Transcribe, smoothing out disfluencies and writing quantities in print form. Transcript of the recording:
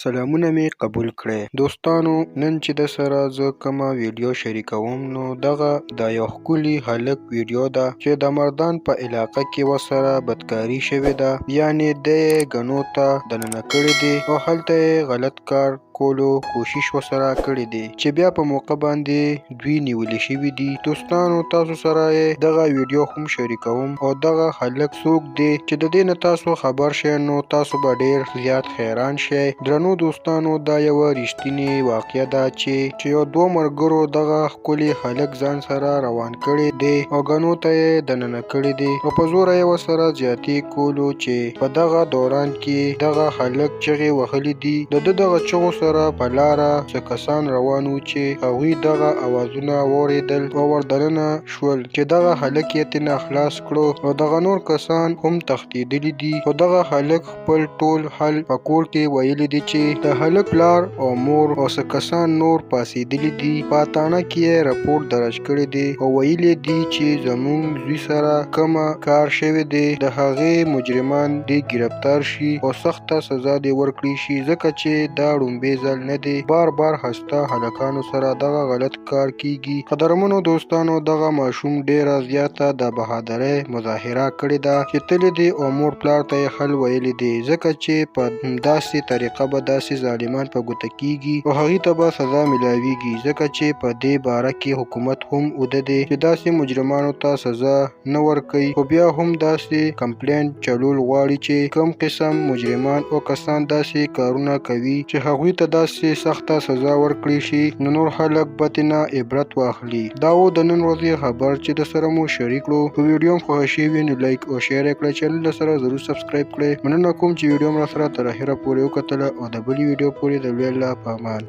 سلامونه مې قبول کړئ دوستانو. نن چې د سره زه کومه ویډیو شریکوم نو دغه د یو ښکلي هلک ویډیو ده چې د مردان په علاقه کې ورسره بدکاري شوې ده، یعنې دی یې ګنو ته دننه کړی دی او هلته یې غلط کار کولو کوشش ورسره کړی دی چې بیا په موقع باندې دوی نیول شوي دي. دوستانو تاسو سره یې دغه ویډیو هم شریکوم او دغه هلک څوک دی چې د دې نه تاسو خبر شئ نو تاسو به ډیر زیات حیران شئ. درنو دوستانو دا یوه رښتینې واقعه ده چې یو دوو ملګرو دغه ښکلی هلک ځان سره روان کړی دی او ګنو ته یې دننه کړی دی او په زوره یې ورسره زیاتی کولو چې په دغه دوران کې دغه هلک چغې وهلې دي. د ده دغه چغو سره په لاره څه کسان روان وو چې هغوی دغه اوازونه واورېدل او وردننه شول چې دغه هلک یې ترېنه خلاص کړو او دغه نور کسان هم تښتېدلي دي. خو دغه هلک خپل ټول حل په کور کې ویلي دي چې د هلک پلار او مور او څه کسان نور پاڅېدلي دي. په تاڼه کې یې رپورټ درج کړی دی او ویلي دي چې زموږ زوی سره کومه کار شوی دی د هغې مجرمان دې ګرفتار شي او سخته سزا دې ورکړي شي، ځکه چې دا ړومبی ځل نه دی، بار بار هسته هلکانو سره دغه غلط کار کیږي. قدرمنو دوستانو دغه ماشوم ډیره زیاته د بهادرۍ مظاهره کړې ده چې تللی دی او مور پلار ته یې حل ویلی دی، ځکه چې په داسې طریقه به داسې ظالمان په ګوته کیږي او هغوی ته به سزا ملاویږي، ځکه چې په دې باره کې حکومت هم اوده دی چې داسې مجرمانو ته سزا نه ورکوي، خو بیا هم داسې کمپلین چلول غواړي چې کوم قسم مجرمان او کسان داسې کارونه کوي چې هغوی ته داسې سخته سزا ورکړي شي نو نور خلک به ترېنه عبرت واخلي. دا و د نن ورځې خبر چې د سره مو شریک کړو. که ویډیو مو خوښه شوې نو لایک او شیر یې کړئ، چینل له سره ضرور سبسکرایب کړئ. مننه کوم چې ویډیو مو راسره تر اخره پورې وکتله او د بلې ویډیو پورې د لوی الله په امان.